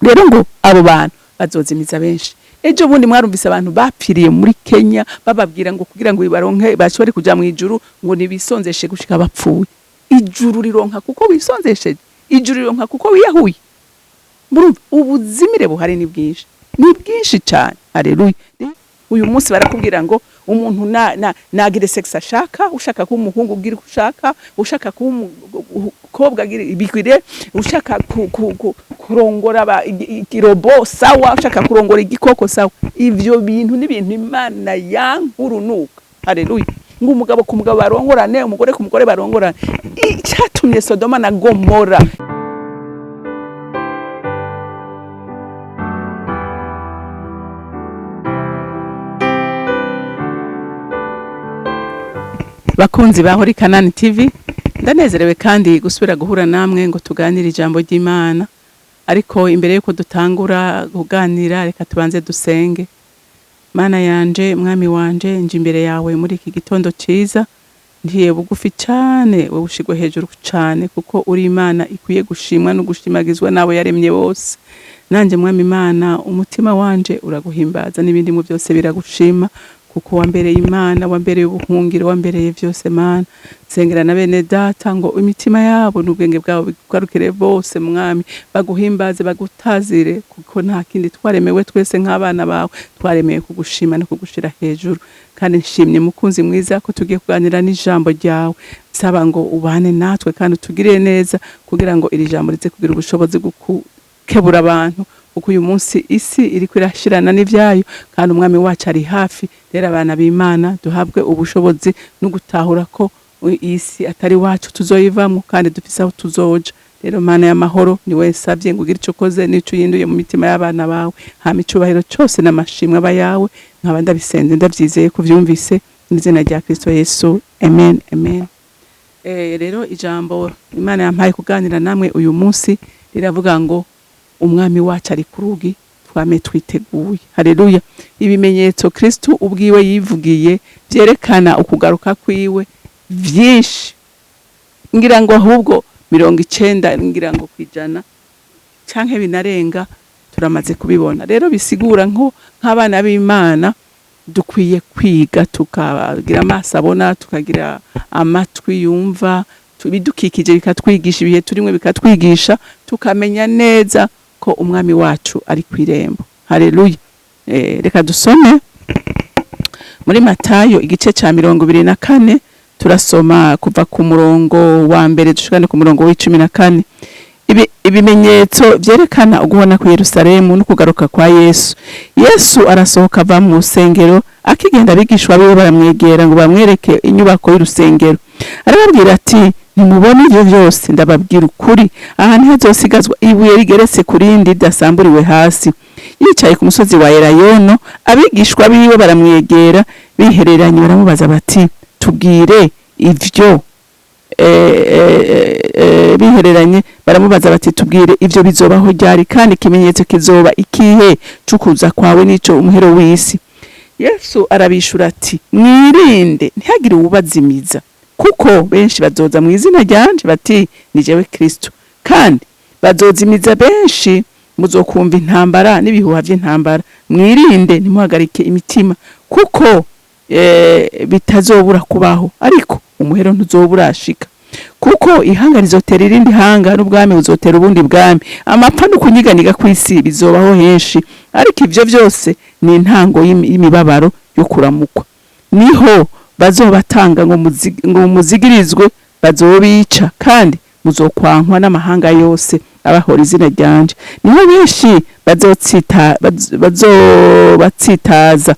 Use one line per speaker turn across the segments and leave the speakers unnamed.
Rero ngo abo bantu bazozimiza benshi. Ejo bundi mwarumvise abantu bapfiriye muri Kenya, bababwira ngo kugira ngo baronke bashobore kuja mu ijuru ngo nibisonzeshe gushika bapfuye. Ijuru rironka kuko wisonzesheje? Ijuru rironka kuko wiyahuye? Murumva ubuzimire buhari ni bwinshi, ni bwinshi cyane. Haleluya! Uyu munsi barakubwira ngo umuntu na, na, nagire sex ashaka, ushaka kuba umuhungu ugira uko ushaka, ushaka kuba umukobwa agira ibigire, ushaka kurongora ikirobo sawa, ushaka kurongora igikoko sawa. Ivyo bintu ni ibintu Imana yankurunuka. Haleluya! Ngo umugabo ku mugabo barongorane, umugore ku mugore barongorane. Icyatumye Sodoma na Gomora. Bakunzi ba Holy Kanani TV, ndanezerewe kandi gusubira guhura namwe ngo tuganire ijambo ry'Imana. Ariko imbere yuko dutangura kuganira, reka tubanze dusenge. Mana yanje, Mwami wanje, nje imbere yawe muri iki gitondo ciza, ntiye bugufi cyane, wowe ushigwe hejuru cyane, kuko uri Imana ikwiye gushimwa no gushimagizwa n'abo yaremye bose. Nanjye Mwami Imana, umutima wanje uraguhimbaza n'ibindi mu byose biragushima, kuko wambereye Imana, wambereye ubuhungiro, wambereye byose. Mana, sengera na bene data ngo imitima yabo n'ubwenge bwabo bikugarukire bose, Mwami, baguhimbaze, bagutazire, kuko nta kindi twaremewe. Twese nk'abana bawe twaremewe kugushima no kugushira hejuru. Kandi nshimye, mukunzi mwiza, ko tugiye kuganira n'ijambo ryawe. Nsaba ngo ubane natwe kandi utugirire neza, kugira ngo iri jambo rize kugira ubushobozi bwo gukebura abantu, kuko uyu munsi isi iriko irashirana n'ivyayo kandi Umwami wacu ari hafi. Rero abana b'Imana duhabwe ubushobozi no gutahura ko iyi si atari wacu, tuzoyivamo kandi dufise aho tuzoja. Rero Mana y'amahoro, ni we nsabye ngo ugire ico ukoze n'ico uhinduye mu mitima y'abana bawe, hama icubahiro cose n'amashimwe aba yawe. Nkaba ndabisenze ndavyizeye ko vyumvise, mu izina rya Kristo Yesu, amen, amen. Rero ijambo Imana yampaye kuganira namwe uyu munsi riravuga ngo Umwami wacu ari ku rugi, twame twiteguye. Haleluya! Ibimenyetso Kristo ubwiwe yivugiye vyerekana ukugaruka kwiwe vyinshi, ngira ngo ahubwo 90 ngira ngo kwijana canke binarenga turamaze kubibona. Rero bisigura nko nk'abana b'Imana dukwiye kwiga, tukagira amaso abona, tukagira amatwi yumva, ibidukikije bikatwigisha, ibihe turimwe bikatwigisha, tukamenya neza ko Umwami wacu ari ku irembo. Haleluya! Reka dusome muri Matayo igice ca 24, turasoma kuva ku murongo wa mbere dushikane ku murongo w'14. Ibimenyetso vyerekana uguhona ku Yerusalemu no kugaruka kwa Yesu. Yesu arasohoka ava mu rusengero, akigenda abigishwa biwe baramwegera ngo bamwereke inyubako y'urusengero. Arababwira ati: "Ntimubona ivyo vyose? Ndababwira ukuri, aha ntihazosigazwa ibuye rigeretse ku rindi ridasamburiwe hasi." Yicaye ku musozi wa Elayono, abigishwa biwe baramwegera bihereranye, baramubaza bati: "Tubwire ivyo." Bihereranye baramubaza bati: "Tubwire, ivyo bizobaho ryari, kandi ikimenyetso kizoba ikihe c'ukuza kwawe n'ico umuhero w'isi?" Yesu arabishura ati: "Mwirinde ntihagire uwubazimiza, kuko benshi bazoza mu izina ryanje bati: 'Ni jewe Kristo,' kandi bazozimiza benshi. Muzokumva intambara n'ibihuha vy'intambara. Mwirinde, ntimuhagarike imitima, kuko bitazobura kubaho, ariko umuhero ntuzobura urashika. Kuko ihanga rizotera irindi hanga, n'ubwami buzotera ubundi bwami, amapfa no kunyiganiga kw'isi bizobaho henshi. Ariko ivyo vyose ni intango y'imibabaro yo kuramukwa. Niho bazobatanga ngo muzigirizwe, bazobica, kandi muzokwankwa n'amahanga yose abahora izina ryanje. Niho benshi bazobatsitaza,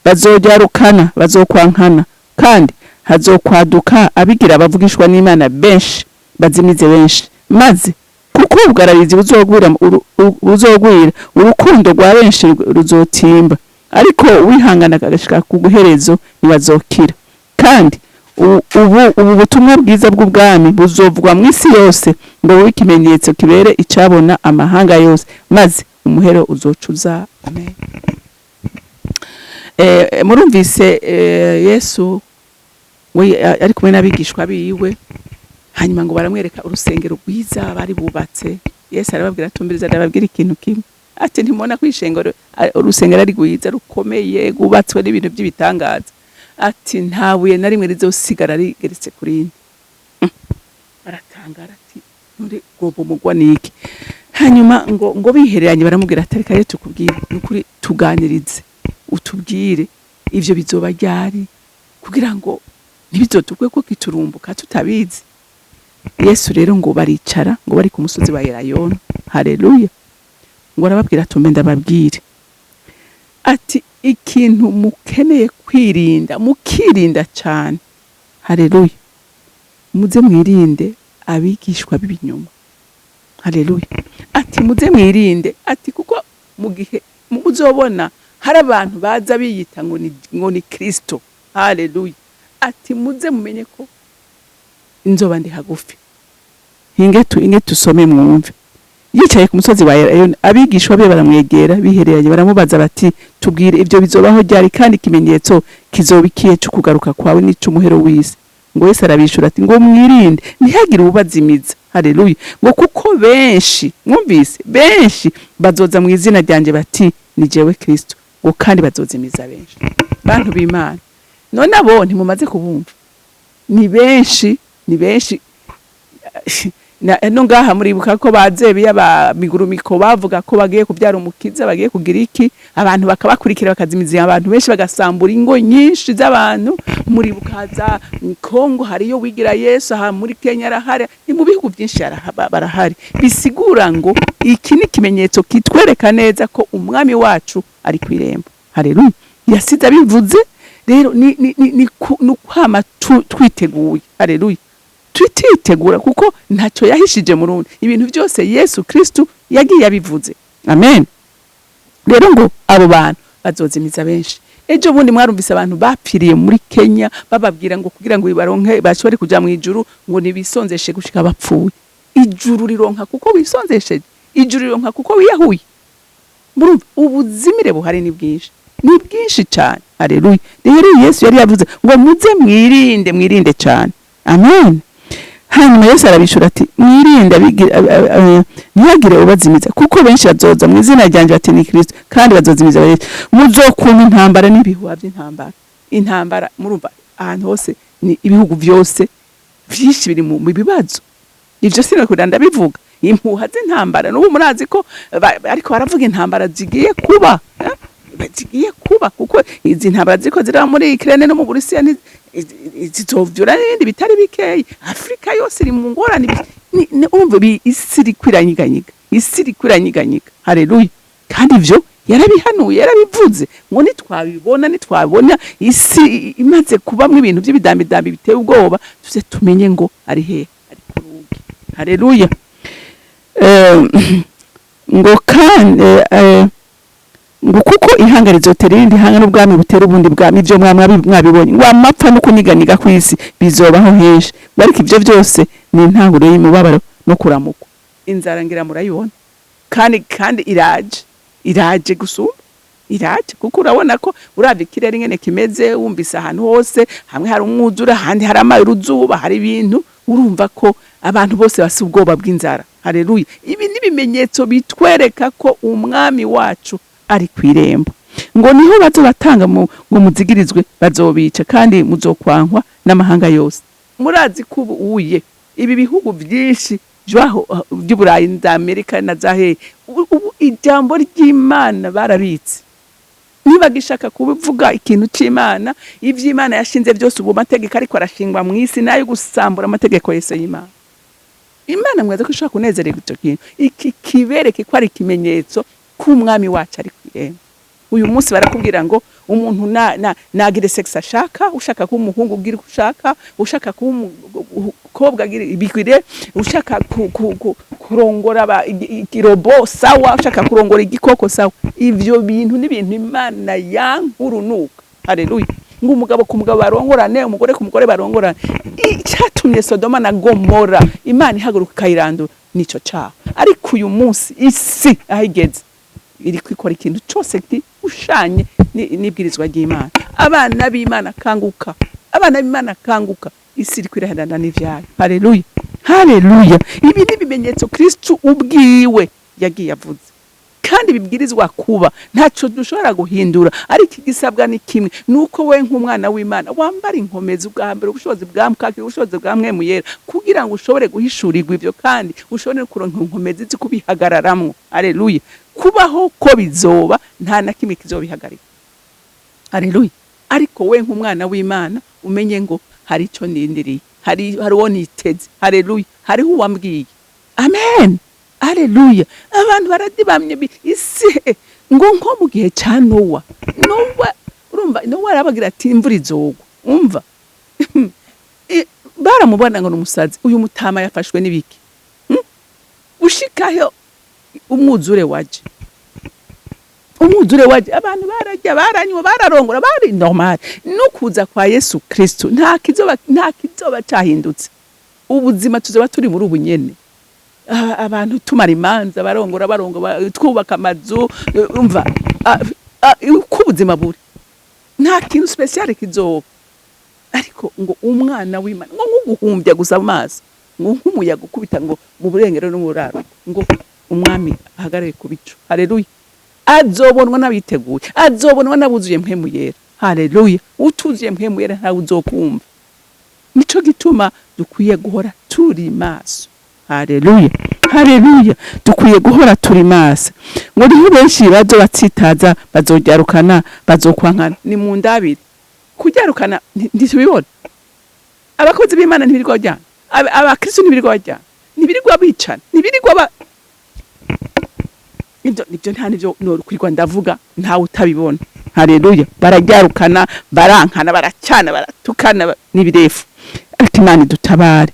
bazojarukana, bazokwankana, kandi hazokwaduka abigira abavugishwa n'Imana benshi, bazimize benshi. Maze kuko ubwararizi buzogwira, urukundo rwa benshi ruzotimba. Ariko uwihangana agashika ku guherezo ntibazokira. Kandi ubu butumwa bwiza bw'ubwami buzovugwa mu isi yose ngo bube ikimenyetso kibere icabona amahanga yose, maze umuhero uzocuza. Amen." Murumvise Yesu we ari kumwe n'abigishwa biwe, hanyuma ngo baramwereka urusengero rwiza bari bubatse. Yesu arababwira, atumbiriza, arababwira ikintu kimwe, ati: "Ntimubona ko ishengero, urusengero ari rwiza, rukomeye, rwubatswe n'ibintu by'ibitangaza?" Ati: "Nta buye na rimwe rizosigara rigeretse ku rindi." Baratangara, ati: "None bwobomugwa niki?" Hanyuma ngo bihereranye, baramubwira ati: "Reka rero tukubwire, nukuri tuganirize, utubwire ivyo bizoba ryari, kugira ngo ntibizotugwe ko kiturumbuka tutabizi." Yesu rero ngo baricara, ngo bari ku musozi wa Elayono. Haleluya! Ngo arababwira ati: "Umbe ndababwire," ati: "ikintu mukeneye kwirinda, mukirinda cyane, haleluya, muze mwirinde abigishwa b'ibinyoma." Haleluya! Ati: "Muze mwirinde," ati: "kuko mu gihe muzobona hari abantu baza biyita ngo ni Kristo," haleluya, ati: "muze mumenye ko inzoba ndi hagufi." Hinge tusome mwumve. Yicaye ku musozi wa Elayono, abigishwa be baramwegera bihereranye, baramubaza bati: "Tubwire, ibyo bizobaho ryari, kandi ikimenyetso kizoba ikihe cyo kugaruka kwawe n'ic'umuhero w'isi?" Ngo Yesu arabishura ati: "Ngo mwirinde, ntihagire uwubazimiza." Haleluya! Ngo kuko benshi, mwumvise, benshi bazoza mu izina ryanjye bati: "Ni jewe Kristo," ngo kandi bazozimiza benshi. Bantu b'Imana, none abo ntimumaze kubumva? Ni benshi, ni benshi. No ngaha muribuka ko bazebiya ba migurumiko bavuga ko bagiye kubyara umukiza, bagiye kugira iki, abantu bakabakurikira, bakazimiza abantu benshi, bagasambura ingo nyinshi z'abantu. Muribuka za Kongo hariyo wigira Yesu, aha muri Kenya arahari, ni mu bihugu byinshi barahari. Bisigura ngo iki ni ikimenyetso kitwereka neza ko umwami wacu ari ku irembo. Haleluya! Yasize abivuze. Rero ni ukwama twiteguye. Haleluya! Tutitegura, kuko ntacyo yahishije mu rundi, ibintu byose Yesu Kristu yagiye abivuze. Amen. Rero ngo abo bantu bazozimiza benshi. Ejo bundi mwarumvise abantu bapfiriye muri Kenya, bababwira ngo kugira ngo baronke, bashobore kuja mu ijuru, ngo nibisonzeshe gushika bapfuye. Ijuru rironka kuko wisonzesheje? Ijuru rironka kuko wiyahuye? Murumva ubuzimire buhari ni bwinshi, ni bwinshi cyane. Haleluya! Rero Yesu yari yavuze ngo muze mwirinde, mwirinde cyane. Amen. Hanyuma Yesu arabishura ati: "Mwirinde, ntihagire ubazimiza, kuko benshi bazoza mu izina ryanjye bati: 'Ni Kristo,' kandi bazozimiza benshi. Muzokumva intambara n'ibihuha by'intambara." Intambara, murumva ahantu hose, ni ibihugu byose byinshi biri mu bibazo. Ivyo sinakunda ndabivuga, impuha z'intambara. N'ubu murazi ko ariko baravuga intambara zigiye kuba, eh? Zigiye kuba, kuko izi ntambara ziriko ziraba muri Ukraine no mu Burusiya zizovyura n'ibindi bitari bikeyi. Afrika yose iri mu ngorane. Urumva isi iriko iranyiganyiga, isi iriko iranyiganyiga. Haleluya! Kandi ivyo yarabihanuye, yarabivuze ngo nitwabona isi imaze kubamwo ibintu by'ibidambidambi biteye ubwoba, tuze tumenye ngo ari hehe? Ari ku rugi. Haleluya! Ngo kandi ngo kuko ihanga rizotera irindi hanga, n'ubwami butera ubundi bwami. Ibyo mwabibonye. Ngo amapfa no kuniganiga kw'isi bizobaho henshi. Ngo ariko ibyo byose ni intangiriro y'imibabaro no kuramukwa. Inzara ngira murayibona, kandi iraje, iraje gusumba, iraje, kuko urabona ko uravye ikirere ingene kimeze, wumvise ahantu hose, hamwe hari umwuzure, ahandi hari uruzuba, hari ibintu, urumva ko abantu bose bafise ubwoba bw'inzara. Haleluya! Ibi ni ibimenyetso bitwereka ko umwami wacu ari ku irembo. Ngo niho bazobatanga ngo muzigirizwe, bazobica, kandi muzokwankwa n'amahanga yose. Murazi ko ubu uye ibi bihugu byinshi by'aho by'Uburayi za Amerika na za hehe, ubu ijambo ry'Imana barabitse, ntibagishaka kubivuga ikintu c'Imana. Ivy'Imana yashinze byose, ubu mategeko ariko arashingwa mu isi nayo gusambura amategeko yose y'Imana. Imana mwaze ko ishobora kunezererwa ico kintu? Iki kibereke ko ari ikimenyetso k'umwami wacu ari kw'irembo. Uyu munsi barakubwira ngo umuntu na nagire sex ashaka, ushaka kuba umuhungu ugira uko ushaka, ushaka kuba umukobwa agira ibigire, ushaka kurongora ikirobo sawa, ushaka kurongora igikoko sawa. Ivyo bintu ni ibintu Imana yankurunuka. Haleluya! Ngo umugabo ku mugabo barongorane, umugore ku mugore barongorane. Icyatumye Sodoma na Gomora Imana ihaguruka ikayirandura nico caha. Ariko uyu munsi isi aho igeze iri kwikora ikintu cyose ushanye n'ibwirizwa ry'Imana. Abana b'Imana, kanguka! Abana b'Imana, kanguka! Isi iri kwiraherana n'ivyayo. Haleluya! Haleluya! Ibi ni ibimenyetso Kristu ubwiwe yagiye avuze kandi bibwirizwa kuba. Ntacyo dushobora guhindura, ariko igisabwa ni kimwe, nuko we nk'umwana w'Imana wambara inkomezi ubwa mbere, ubushobozi bwa mukakira, ubushobozi bwa Mpwemu Yera, kugira ngo ushobore guhishurirwa ivyo kandi ushobore kuronka inkomezi zo kubihagararamwo. Haleluya! Kubaho ko bizoba, nta na kimwe kizobihagarika. Haleluya! Ariko we nk'umwana w'Imana umenye ngo hari ico ndindiriye, hari uwo niteze. Haleluya! Hariho uwambwiye. Amen, haleluya! Abantu baradibamye isi ngo nko mu gihe ca Nowa. Nowa, urumva, Nowa arabagira ati imvura izogwa. Umva, baramubona ngo ni umusazi, uyu mutama yafashwe n'ibiki? Gushikaho umwuzure waje, umwuzure waje, abantu bararya, baranywa, bararongora, bari normal. No kuza kwa Yesu Kristo nta kizoba cahindutse. Ubuzima tuzoba turi muri ubu nyene. Abantu tumara imanza, barongora, twubaka amazu, umva, uko ubuzima buri, nta kintu spécial kizoba. Ariko ngo umwana w'Imana, ngo nk'uguhumbya gusa amaso, ngo nk'umuyaga ukubita ngo mu burengero n'uburaro, ngo umwami ahagarare ku bicu. Haleluya! Azobonwa n'abiteguye, azobonwa n'abuzuye Mpwemu Yera. Haleluya! Utuzuye Mpwemu Yera ntawe uzokumva. Nico gituma dukwiye guhora turi maso. Haleluya, haleluya! Dukwiye guhora turi maso. Ngo niho benshi bazo batsitaza, bazoryarukana, bazokwankana. Ni mu ndabire kuryarukana, ntitubibona? Abakozi b'Imana ntibirirwa bajyana, abakristo ntibirirwa bajyana, ntibirirwa bicana, ntibirirwa ba ibyo nibyo, nta nivyo nokwirwa ndavuga, ntawe utabibona. Haleluya! Bararyarukana, barankana, baracyana, baratukana, n'ibirefu. Ariko Imana idutabare.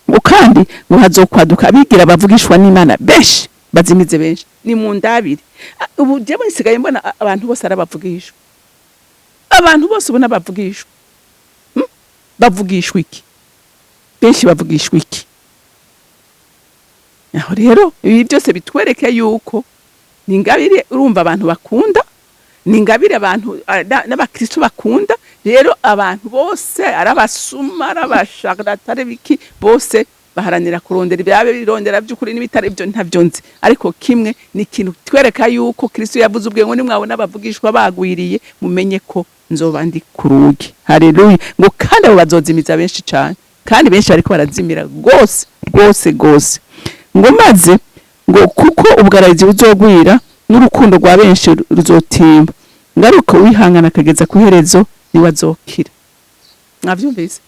Ngo kandi ngo hazokwaduka abigira bavugishwa n'Imana benshi, bazimize benshi. Ni mu ndabire. Ubu jewe nsigaye mbona abantu bose arabavugishwa, abantu bose ubona bavugishwa. Bavugishwa iki? Benshi bavugishwa iki? Aho rero ibi byose bitwereke yuko ni ingabire, urumva, abantu bakunda, ni ingabire abantu n'abakristo bakunda. Rero abantu bose, ari abasuma, ari abasharatare biki, bose baharanira kurondera ibyabe birondera by'ukuri n'ibitari ibyo ntabyo nzi. Ariko kimwe ni ikintu twereka yuko Kristo yavuze ubwe ngo nimwabona abavugishwa bagwiriye, mumenye ko nzoba ndi ku rugi. Haleluya! Ngo kandi abo bazozimiza benshi cyane, kandi benshi bariko barazimira rwose rwose rwose. Ngo maze ngo kuko ubwararizi buzogwira, n'urukundo rwa benshi ruzotimba, ngo ariko wihangana akageza ku iherezo niwe azokira. Mwavyumvise?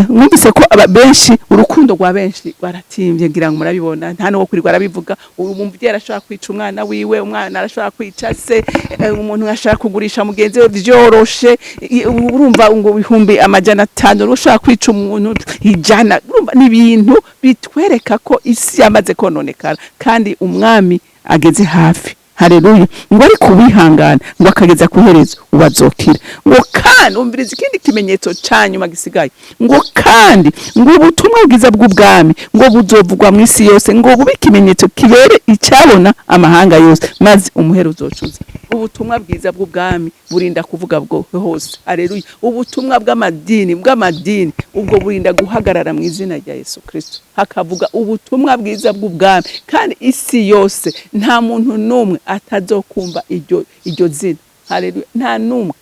Mwumvise ko benshi, urukundo rwa benshi rwaratimbye. Ngira ngo murabibona, nta n'uwo kwirirwa arabivuga. Ubu umuvyeyi arashobora kwica umwana wiwe, umwana arashobora kwica se, umuntu ashobora kugurisha mugenzi we vyoroshe. Urumva ngo 500,000 ushobora kwica umuntu 100. Urumva ni ibintu bitwereka ko isi yamaze kononekara kandi umwami ageze hafi. Haleluya! Ngo ariko uwihangana ngo akageza ku iherezo ubazokira. Ngo kandi umviriza ikindi kimenyetso ca nyuma gisigaye. Ngo kandi ngo ubutumwa bwiza bw'ubwami ngo buzovugwa mu isi yose, ngo bube ikimenyetso kibere icyabona amahanga yose, maze umuhero uzocuza. Ubutumwa bwiza bw'ubwami burinda kuvuga bwo hose. Haleluya! Ubutumwa bw'amadini ubwo burinda guhagarara mu izina rya Yesu Kristo, hakavuga ubutumwa bwiza bw'ubwami, kandi isi yose nta muntu n'umwe atazokumva iryo zina. Haleluya! Nta n'umwe,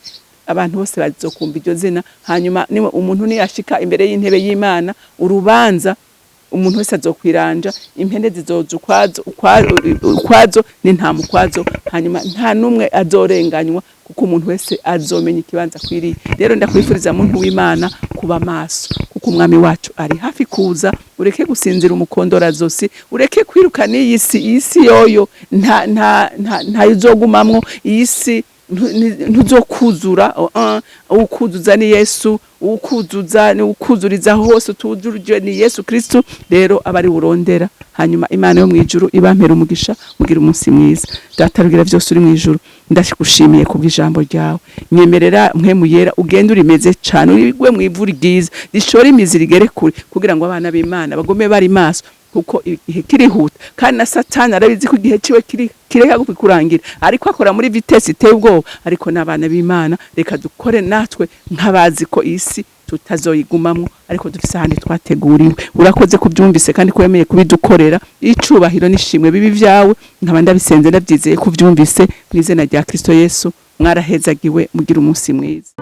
abantu bose bazokumva iryo zina. Hanyuma niwe umuntu niyashika imbere y'intebe y'Imana, urubanza, umuntu wese azokwiranja, impene zizoza ukwazo ukwazo n'intama ukwazo. Hanyuma nta n'umwe azorenganywa, kuko umuntu wese azomenya ikibanza akwiriye. Rero ndakwifuriza, muntu w'Imana, kuba maso, kuko umwami wacu ari hafi kuza. Ureke gusinzira umukondorazosi, ureke kwiruka n'iyi si. Iyi si yoyo nta ntayo uzogumamwo. Iyi si ntuzokuzura. Ukuzuza ni Yesu, ukuzuza ni ukuzuriza hose utujurije ni Yesu Kristo. Rero aba ari urondera. Hanyuma Imana yo mu ijuru ibampera umugisha, mugira umunsi mwiza. Data rugira byose uri mu ijuru, ndagushimiye kubw'ijambo ryawe. Nyemerera Mpwemu Yera ugende urimeze cyane, urigwe mu ivu ryiza, rishore imizi, rigere kure, kugira ngo abana b'Imana bagume bari maso. Kuko igihe kirihuta, kandi na Satani arabizi ko igihe ciwe kiri kireka kurangira, ariko akora muri vitesse iteye ubwoba. Ariko n'abana b'Imana, reka dukore natwe nk'abazi ko isi tutazoyigumamwo, ariko dufise ahandi twateguriwe. Urakoze kubyumvise kandi ko wemeye kubidukorera. Icubahiro n'ishimwe bibi vyawe. Nkaba ndabisenze ndabyizeye ko uvyumvise, mu izina rya Kristo Yesu. Mwarahezagiwe, mugira umunsi mwiza.